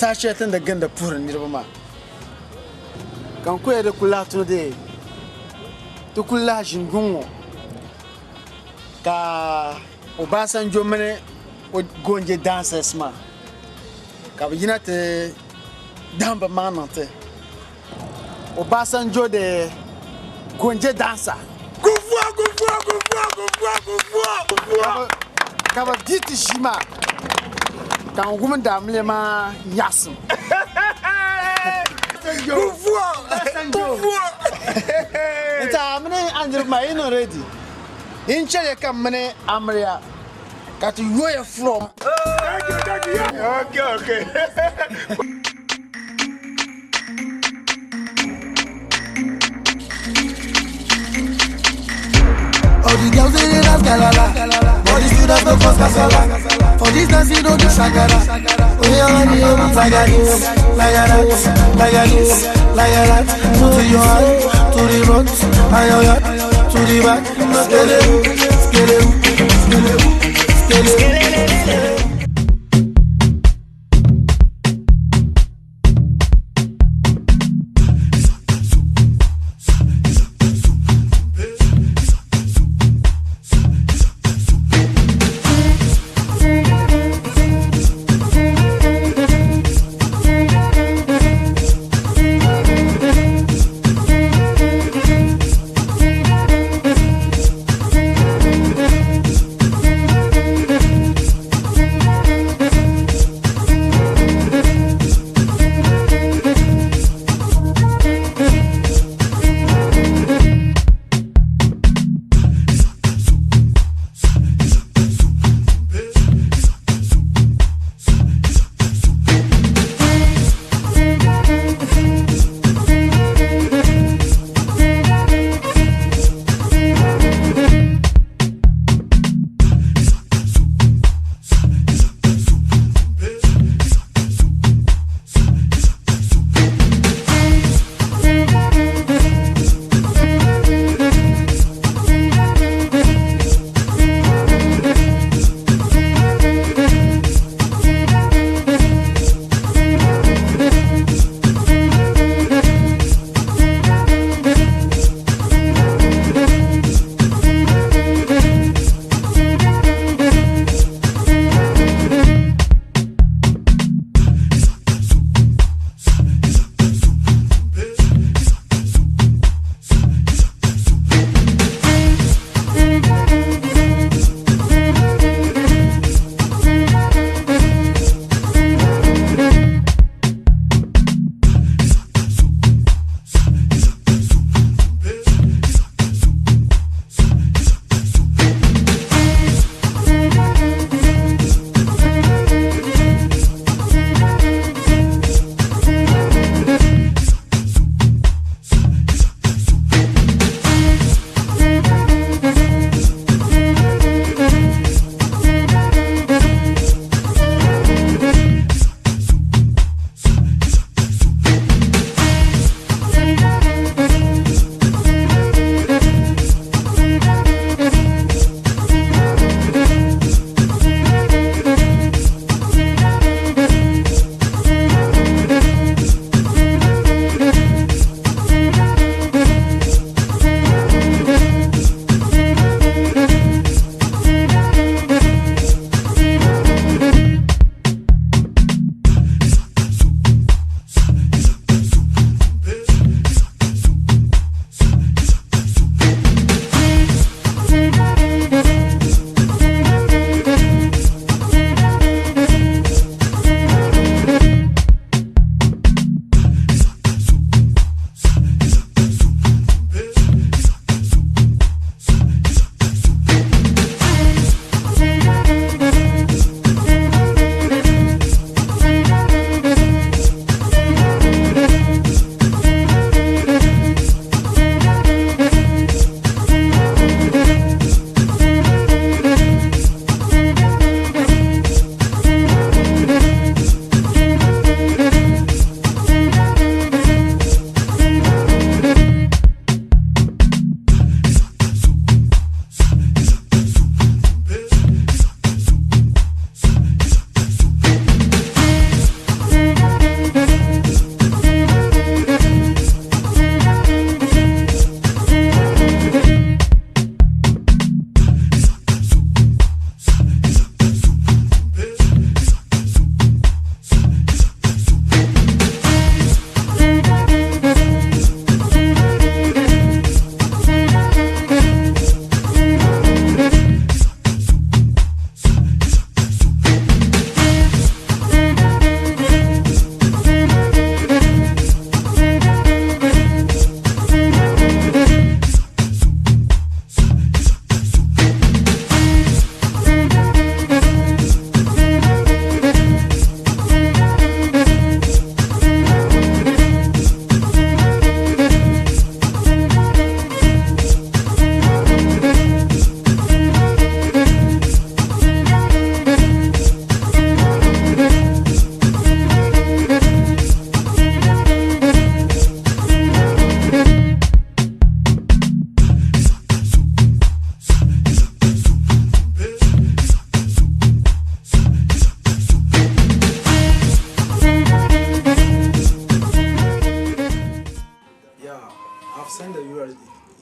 Saha shɛli ti ni di gindi puhiri niriba maa, ka n ku ya di kuli lahi tuni dee ti kuli lahi ʒini yuŋ ŋɔ ka Obasanjo mini o goonje dancers maa ka bɛ yina ti dahim bɛ maŋ niŋ ti Obasanjo the goonje dancer. Guvua, guvua, guvua, guvua, guvua, guvua. Ka bɛ di ti ʒii maa ka n wum daamiliya maa nyaɣisim. Guvua, guvua. N-ti a mini a niriba maa yi niŋ ready, yin chɛliya ka m mini amiliya ka ti yoya from. Thank you, thank you. Yeah. Okay, okay. All the girls they dey dance galala, but the students no cause kasala. For this dance you no do shakara. Oh yeah, honey, oh like this, like that, like this, like that. To your hand, to the front, and your yard, to the back. Skele, skele, skele, skele.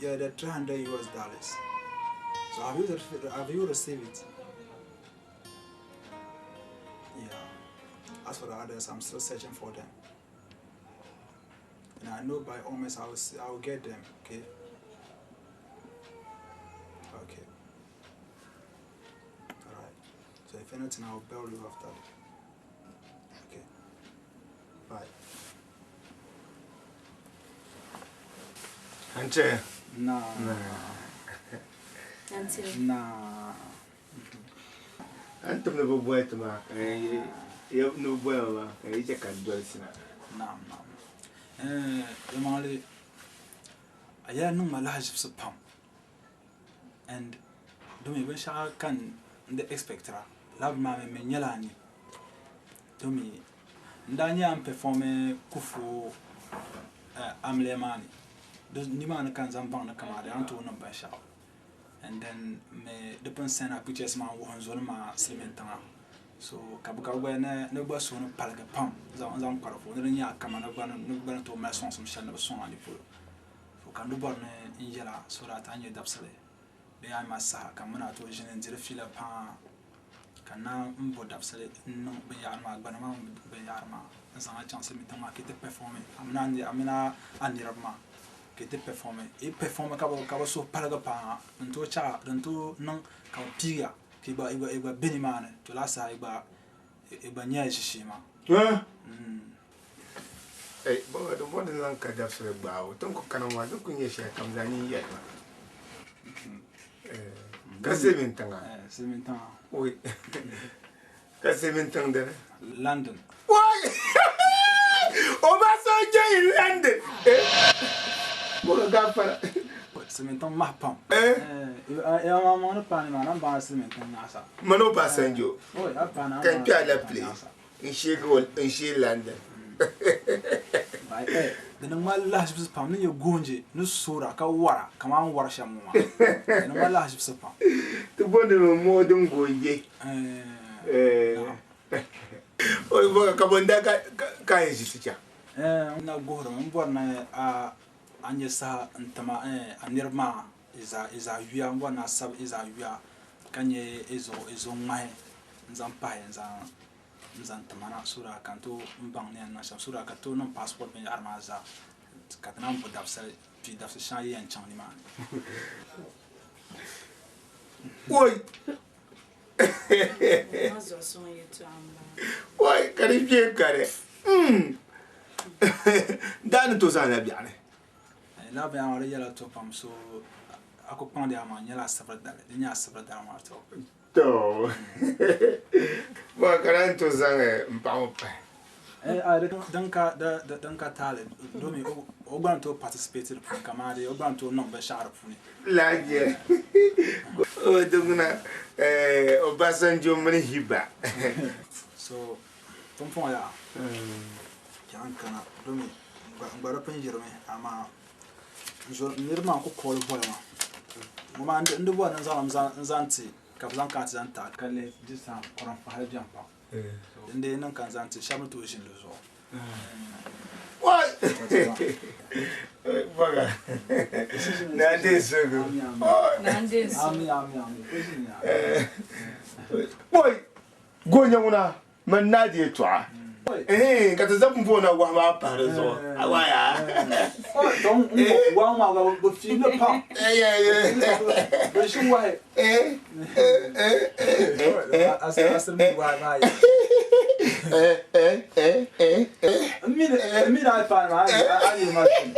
Yeah, the 300 US dollars. So have you have you received it? Yeah. As for the others, I'm still searching for them. And I know by all means I will I will get them. Okay. Okay. All right. So if anything, I will bail you after. Okay. Bye. An chɛ? Na. Na. An tim ni bi boli ti maa ka ni bi boli ma maa ka yi chɛ ka dolisi na. Naam, naam. Eh, yɛlimaŋli a yɛla niŋ ma lahaʒibisi pam and domi binshɛɣu ka n di expectira lab maa mi mi nyɛla a ni domi n daa nyɛ a ni performi Kufuor amiliya maa ni nimaani ka n zaŋ baŋ ni kaman di a ni tooi niŋ binshɛɣu and then mi di pun send a pictures maa n wuhi n zoni maa silimiin tiŋa so ka bi ka bi gba ni ni gba suhu ni paligi pam n zaŋ kpa di puuni ni di nyɛ a kama ni gba ni gba ni tooi mali sɔŋsim shɛli ni bi sɔŋ a di polo so ka n di bɔri ni n yɛla so that a ni nyɛ dabisili bee a ni mali saha ka m mini a tooi ʒini n diri fiila paa ka n naan n bo dabisili n niŋ binyahari maa gbana maa mini binyahari maa n zaŋ a chaŋ silimiin tiŋ maa ka yi ti pɛfɔmi a mini a mini a niriba maa ka yi ti pɛfɔmi yi pɛfɔmi ka bi ka bi suhu paligi paa din tooi chaɣa din tooi niŋ ka bi piiga ka yi gba yi gba be nimaani to laa saha yi gba yi gba nyɛla ʒishee maa. Ei, bɔba din bɔri din zaŋ ka dabisili gbaai o, ti ni ku kana ŋɔ maa, di ni ku nyɛ shɛlikam zaa nyin yɛli ma. Ka silimiin tiŋa? Silimiin tiŋa. Oi, ka silimiin tiŋ dini? London. Oi! Obasanjo in London! Bɔba gafara. Silimiin tiŋ mahi pam. Maŋ ni paai nimaani, a ni baŋ a silimiin tiŋ nyaɣisa. Mani Obasanjo, Oi, a paai ni a ka n ni kpe baŋ a alapile. silimiin tiŋ nyaɣisa. N sheegi o n shee London. Di niŋ ma lahiʒibisi pam ni nyɛ goonje ni soora ka wara kamani n wari shɛm ŋɔ maa. Di niŋ ma lahiʒibisi pam. Ti booni mi modern goonje. O bɔga ka bɔ n-daa ka a yɛn ʒi ti chaŋ? N na guhirimi m bɔri ni a nyɛ saha n-ti ma a niriba maa yi zaa yuya. M bɔri ni a sabi yi zaa yuya ka nyɛ yi zuɣu ŋmahi n-zaŋ pahi n-zaŋ n zaŋ ti ma na so daa ka n tooi n baŋ ni yɛn niŋ shɛm so daa ka tooi niŋ passport binyahari maa zaa ka ti naan bo dabisili pii dabisili shɛŋa yi yɛn chaŋ nimaani. Oi! Oi! Ka di kpee kari. Daa ni tooi zaŋ la biɛɣuni. Lala binyahari maa di yɛla to pam so a ku kpaŋdi a maŋ nyɛla asibiri dali di nyɛ asibiri dali maa to. To, bɔ ka lahi tooi zaŋ n paɣa ŋɔ pahi? Din ka din ka taali domi o gba ni tooi participate di puuni kamani dee o gba ni tooi niŋ binshɛɣu di puuni. Lahijiya o dinguna Obasanjo mini Hiba. So pumpɔŋɔ yaa chaŋ kana domi n gba di pun yirimi amaa N niriba maa n-ku kooli voli maa. Ŋɔ maa n di bɔri ni n zaŋ li n-zaŋ ti ka bɛ zaŋ kana ti zaŋ ti a ka lihi di saha kurim fahili beni pam. Din dii niŋ ka n zaŋ ti shɛba ni tooi ʒini di zuɣu. Oi! Gonya ŋuna Man naa di yɛtɔɣa. Ɛɛn, ka ti zaŋ pumpɔŋɔ na wahu maa pahi di zuɣu. Awaya. Wahu maa gba bi fiili pam. Bi ʒi wahi. Asiri mi wahi maa yi. N mi ni a yi paai maa, a yi ma ʒini.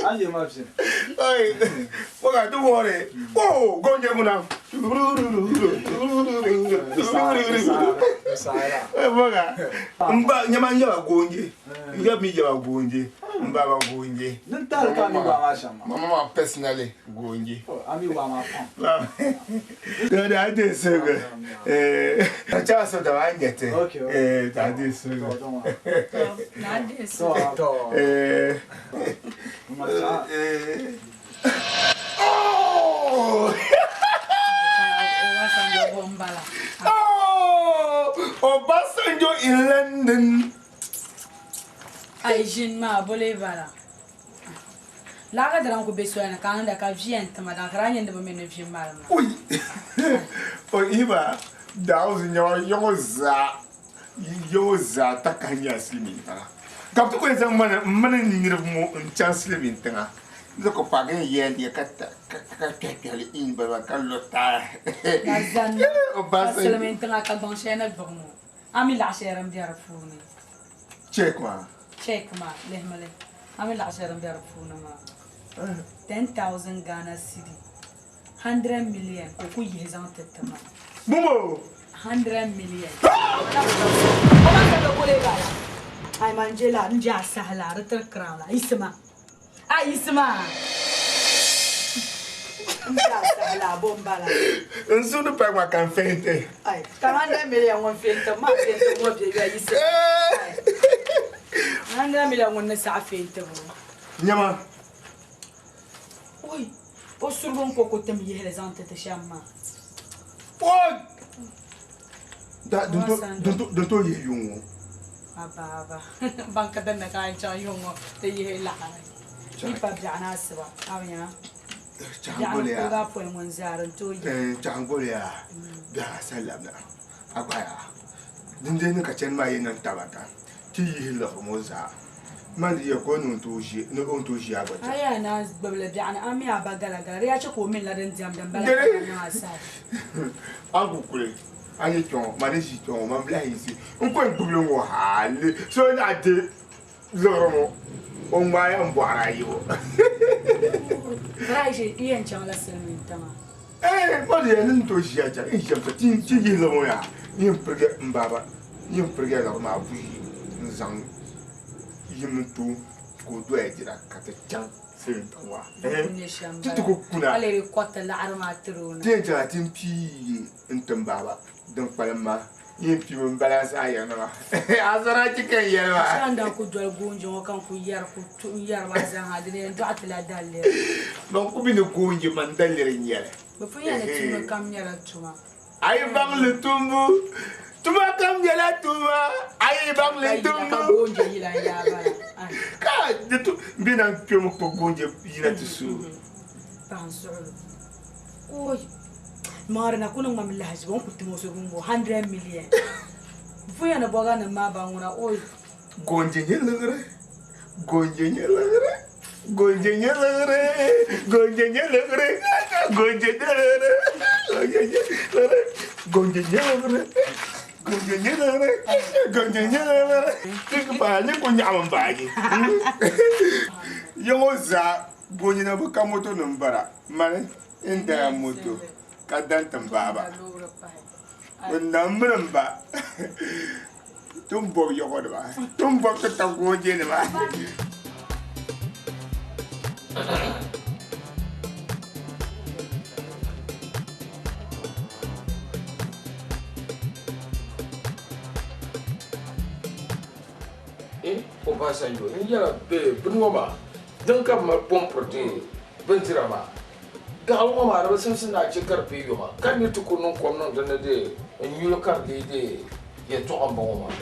A yi ma ʒini. Oi, Boga, don't worry. Oh, go nye muna. Boga, mba nyama nyaba gonje. Nyaba mi nyaba gonje. Mba ba gonje. Nin taali ka mi waa maa shɛm maa. Mama ma personally gonje. A mi waa maa pam. Da da de sege. Eh, cha so da wa nyete. Eh, da de sege. Na de sege. Eh. Eh. Oh! Obasanjo bɔ n bala. Oh! Obasanjo in London. Ai ʒini maa bole bala. Laɣa dira n-ku be soya ni ka a niŋda ka vi yɛn tima daŋ ka daa nyɛ ni bɛ mi ni vi mali ma. Oi! O iba daawuzi nyɛma yɔŋɔ zaa yɔŋɔ zaa takahi nyɛla silimiin tiŋa ka bɛ ti kuli zaŋ ma ni m mini n niriba ŋɔ n-chaŋ silimiin tiŋa n ti ku paagi n yɛn liiga ka ka kpɛhi kpɛhi li in bala maa ka lo taaya. Ka zani ka silimiin tiŋa ka gbaŋ shɛli ni gbubi ŋɔ a mi laɣ shɛli din be di puuni. Check maa. Check maa lihimi li a mi laɣ shɛli din be di puuni maa 10,000 Ghana cedi 100 million ka o ku yihi zaŋ ti ti ma. Bumo! 100 million. O ma ka kole bala. Ai man je la n je a saha la di tiri crown la yisima. A yisima. N je a saha la bo n bala. N su ni pahi maa ka n fɛnti. Ai ka 100 million ŋun fɛnti ma fɛnti ŋɔ bɛ ya yisima. 100 million ŋun ni saɣa fɛnti bo. Nyama. Oi, o surigu n ko ku tim yihili zaŋ ti ti shɛm maa. Oi! Da din to yihi yuŋ ŋɔ. A baaba, ban ka dinni ka a chaŋ yuŋ ŋɔ ti yihi laɣiri. Yi pa biɛɣuni asiba, a bi nya? Biɛɣuni kuriga apɔin ŋun zaa din tooi yihi. Chaŋgoliya, biɛɣu asali labina, a gba yaa. Dindee ni ka chani maa yi niŋ tabata. Ti yihi liɣiri ŋɔ zaa. Man di ya ka o ni o ni tooi ʒi ni o ni tooi ʒi a gba A yaa naan gbubi li biɛɣuni a mi a ba galagala di yaa chɛ ka o mini la din diɛmdi m-bala ka a niŋ a saha. A ku kuli a ni kpe ŋɔ ma ni ʒi kpe ŋɔ man bi lahi yiɣisi n ko n-gbubi li ŋɔ hali so naɣ di liɣiri ŋɔ o ŋmaaya m-bɔɣiri a yibu. Ka daa yi yɛn chaŋla silimiin tiŋa. Ɛɛh man di ya ni n tooi ʒi a chaŋ n ʒiɛm ka ti yihi liɣiri ŋɔ yaa n yɛn pirigi m baaba. N yɛn pirigila liɣiri maa buyi n-zaŋ yim n-ti o ka o doya dira ka ti chaŋ silimiintiŋ maa. Ti ti ku kuna. Ti yɛn chaŋla ti m-pii n-tim baaba din kpalim maa. N yɛn piimi m-balansi a yiŋnima. Asarachi ka n yɛli maa. Ban ku mi ni goonje man daliri n-nyɛli. A yi baŋ li tumbu, tuma kam nyɛla tuma. A yi baŋ li tumbu. Ka di tu bɛ na kpɛmi kpa goonje yina ti su. Maŋa di na ku niŋ ma mi lahiʒibu, o ni ku tim o so bini ŋɔ 100 million. Puya ni bɔga nim maa ban ŋuna oi. Goonje nyɛ liɣiri, goonje nyɛ liɣiri. Goonje nyɛ liɣiri, goonje nyɛ liɣiri, goonje nyɛ liɣiri, goonje nyɛ liɣiri, goonje nyɛ liɣiri, goonje nyɛ liɣiri, goonje nyɛ liɣiri. Ti ba ni ku nyaɣi m baaji. Ya ŋɔ zaa goonje na bi ka moto nim bara mani n daya moto ka dan ti m baaba. N na mini m ba ti ni bɔbi yɔɣɔ nima ti ni bɔbi ti tab goonje nima. Eh, Obasanjo, n yɛla bɛ bini ŋɔ maa din ka bɛ mali pɔmpiri di bindira maa. Gaɣili ŋɔ maa di bi simsi ni a chɛ ka di pii yoma, ka nir ti ku niŋ kom niŋ di ni di n-nyu li ka di leei di yɛtɔɣa m-bɔŋɔ maa.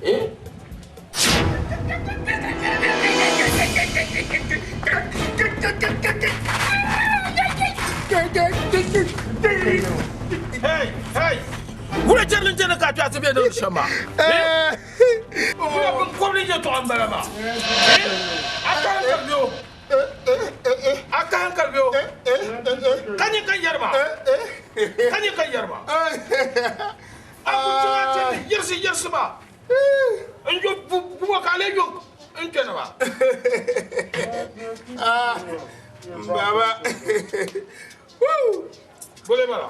Eh? Hey, hey! Wula chɛrili n-chɛni ka a kpe a ti be niŋdi shɛm maa? Eh? Wula biŋkɔbili yɛtɔɣa m-bala maa? Eh? A kahi n-kari bɛ o? A kahi n-kari bɛ o? Ka nyɛ ka yɛri ma? Ka nyɛ ka yɛri ma? A ku chaŋ a chɛndi yiɣisi yiɣisi ma n yo bua ka a lee yo n kpɛna maa. Baba. Bole bala.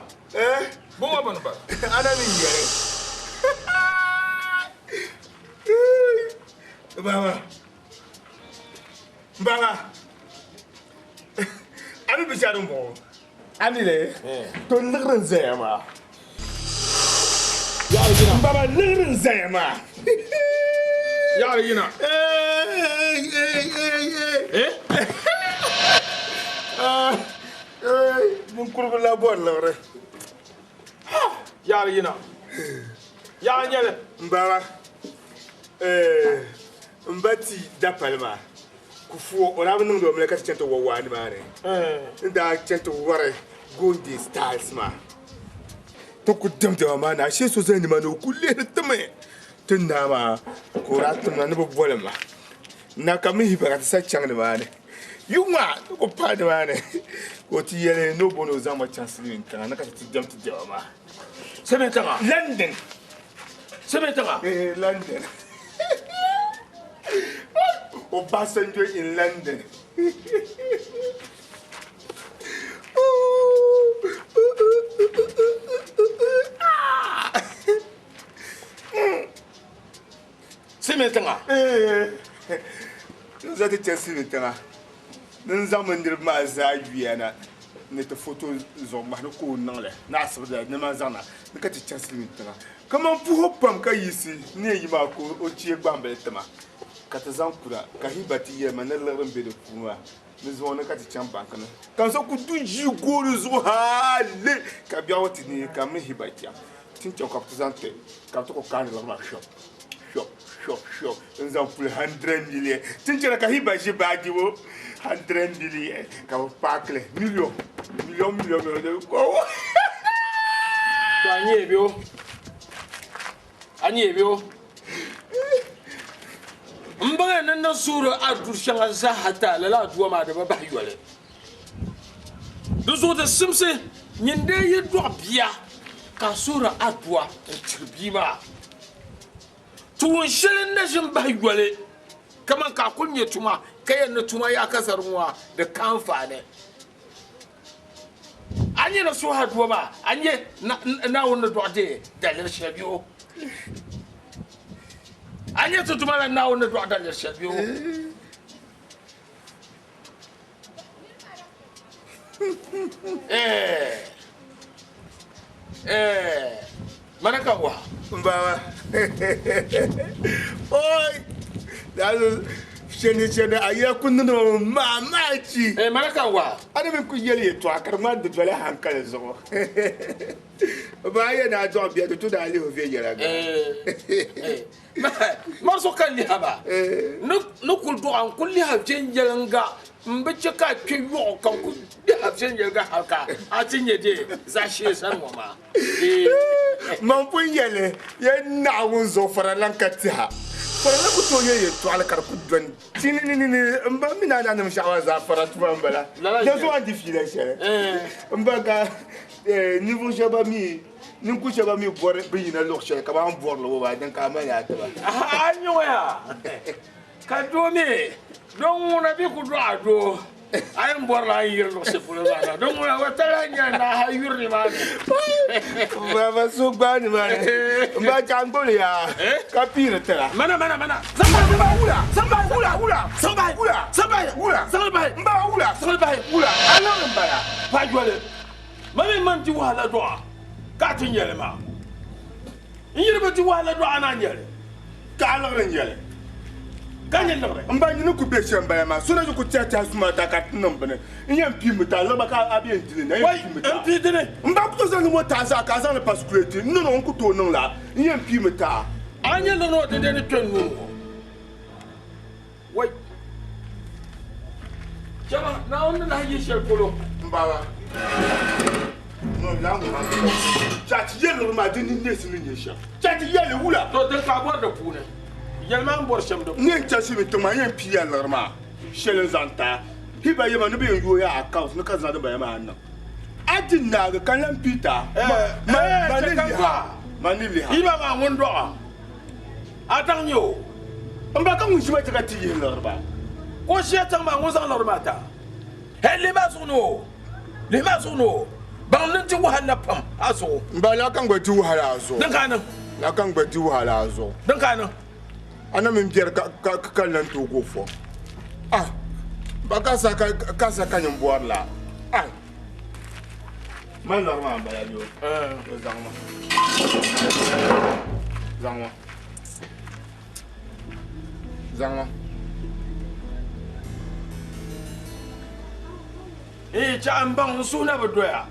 Bua bani bala. Ana ni yɛli. Baba. Baba. A mi binshɛɣu din bɔŋɔ. A mi le to liɣiri n zaya maa. Baba liɣiri n zaya maa. Yaɣari yina. Ninkurigu la bɔri liɣiri. Yaɣari yina. Yaɣa nyɛli. M baba, m ba ti dapali maa. Kufuor o daa bi niŋdi o mili ka ti chani ti wa waa nimaani. N daa chani ti wari Gondi Styles maa. Ti ku dim diɛma maa ni ashee so zali nimaani o ku lihiri ti mi. Ti naa maa ka o daa timna ni bɛ boli ma na ka mi hiba ka ti sa chaŋ nimaani. Yuŋa ti ku paai nimaani ka o ti yɛli ni o bo ni o zaŋ ma chaŋ silimiin tiŋa ni ka ti ti diɛm ti diɛma maa. Silimiin tiŋa? London. Silimiin tiŋa? Eh, London. Obasanjo in London. Silimiin tiŋa? N za ti chani silimiin tiŋa ni n zaŋmi niriba maa zaa yuya na ni ti foto zuɣu ŋmahi ni ka o niŋ li ni asiba dali ni maa zaŋ na ni ka ti chani silimiin tiŋa. Kaman puhi pam ka yiɣisi ni yɛn yi maa ka o chee gbambili ti ma ka ti zaŋ kura ka Hiba ti yɛli ma ni liɣiri m-be di puuni maa ni zuŋɔ ni ka ti chaŋ banki ni ka n so ku du ʒii gooni zuɣu hali ka biɛɣu ti neei ka m mini Hiba chaŋ. Ti ni chaŋ ka bɛ ti zaŋ ti ka bɛ ti ku kaani liɣiri maa shɔp shɔp shɔp shɔp n-zaŋ puli 100 million. Ti ni chana ka Hiba ʒi baaji ŋɔ 100 million ka bɛ paaki li million million million million. To a nyɛ bɛ o? A nyɛ bɛ o? M baŋya ni n ni suhiri a duri shɛŋa zaa ti a, lala adua maa di bi bahi yoli. Di zuɣu di simsi nyin dee yi dɔɣi bia ka a suhiri adua n-tiri bia maa. Tuun shɛli n-na ʒi m-bahi yoli kaman ka a kul nya tuma ka yɛli ni tuma yaa ka zari ŋɔ a, di ka anfaani. A nya ni suhi adua maa, a nya Naawuni ni dɔɣi deei daliri shɛli bɛ o? A nya ti Duuma la Naawuni ni dɔɣi daliri shɛli bɛ o? Mana ka wa. N baba. Oi! That's shɛni shɛni a yɛla ku niŋdi ma maamachi. Eh, mana ka wa. A ni mi ku yɛli yɛltɔɣa ka di ŋmani di dola hankali zuɣu. Ba yɛ ni a dɔɣi bia di tu ni a lihi o viɛnyɛliŋga. Mari so ka liha ba ni kuli dɔɣa n kuli liha viɛnyɛliŋga n bi chɛ ka a kpe yɔɣu ka n kuli liha viɛnyɛliŋga hali ka a ti nyɛ dee zaashee sani ŋɔ maa. Man pun yɛli ya Naawuni zuɣu farala ka tiha. Farala ku tooi yɛli yɛltɔɣali ka di ku dɔni tininini. M ba mini a nanim shɛɣu maa zaa fara tuma m-bala. Di zuɣu a ni di fiila shɛli. M ba ka ninvuɣ shɛba mi Ninkuri shɛba mi bɔri bɛ yina luɣ shɛli ka bɛ ni bɔri li ŋɔ maa, din ka a mali a tiba. A nyɛ ya ka doo mi don ŋuna bɛ ku dɔɣi a doo a yɛn bɔrila a ni yiri luɣ shɛli polo maa na don ŋuna o tala nyɛ ni a hali yuri nimaani. Baba so gbaai nimaani m ba chaŋ gbubi li yaa ka piiri tira. Mana mana mana. M ba wula wula wula wula wula m ba wula wula a niŋdi m bala. Pa joli. Ma mi man di wahala dɔɣa ka a ti nyɛ li maa. N yi di bi di wahala dɔɣa a naan nyɛ li. Ka a liɣiri n-nyɛ li. Ka nyɛ liɣiri. M ba nyini ku be shɛm bala maa, so na yi ku tɛhi tɛhi suma ta ka ti niŋ bini. N yɛn piimi ti a liɣiri ba ka a bɛ n di li na, n yɛn piimi ti a. Wai, n pii dini. M ba ku tooi zaŋ li mo tahi zaa ka a zaŋ li pa sukulɛti n niŋ n ku tooi niŋ la, n yɛn piimi ti a. A nyɛ liɣiri ŋɔ dindee ni kpe n nuu ni ŋɔ. Wai! Chama, Naawuni ni lahi yi shɛli polo. M baba, no lahi ŋuna Chachi yɛlli maa di ni neesi ni nyɛ shɛm. Chachi yɛlli wula? To din ka a bɔri di puuni. Yɛli maa n bɔri shɛm di puuni. N yɛn chachi mi tiŋ maa, n yɛn pii ya liɣiri maa shɛli n zaŋ ti a. Hiba yɛma ni bɛ yɛn yooi a account ni ka zaŋ din bala maa niŋ. A di naagi ka n lahi pii ti a. Ma ni lihi a. Ma ni lihi a. Hiba maa ŋun dɔɣi a. A daŋ nyɛ o. M ba ka ŋun ʒi ma chɛ ka ti yihi liɣiri ba. Ka o ʒiya tiŋ maa ŋun zaŋ liɣiri maa ti a. Hɛi, lihi maa zuɣu ni o, lihi maa zuɣu ni o, baŋ ni n di wahala pam a zuɣu. M ba, lala ka n gba di wahala a zuɣu. Din ka a niŋ? Lala ka n gba di wahala a zuɣu. Din ka a niŋ? A na mini biɛri ka n lan tooi go fo. Ah, m ba ka saha ka saha ka nyin bɔri la. Ah. Mali liɣiri maa m-bala bee o zaŋ ma. Zaŋ ma. Zaŋ ma. Ee, chɛ m baŋ n suhu na bi doya.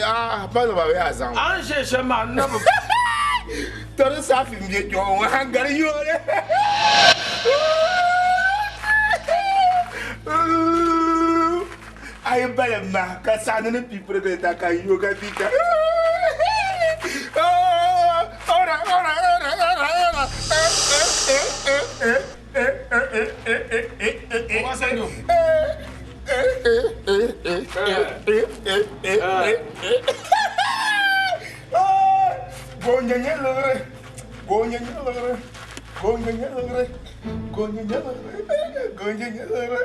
Ah, bala ba yaa zaŋ. A ni ʒe shɛm maa n na bi. Tɔri saafi m-be kpe ŋɔ, a gari yoori. yɛli ma ka saɣani ni pii pirigili ta ka yo ka pi ta. Ora, ora, ora, ora, ora. Obasanjo. Gonye lore, gonye lore, gonye lore, gonye lore, gonye lore.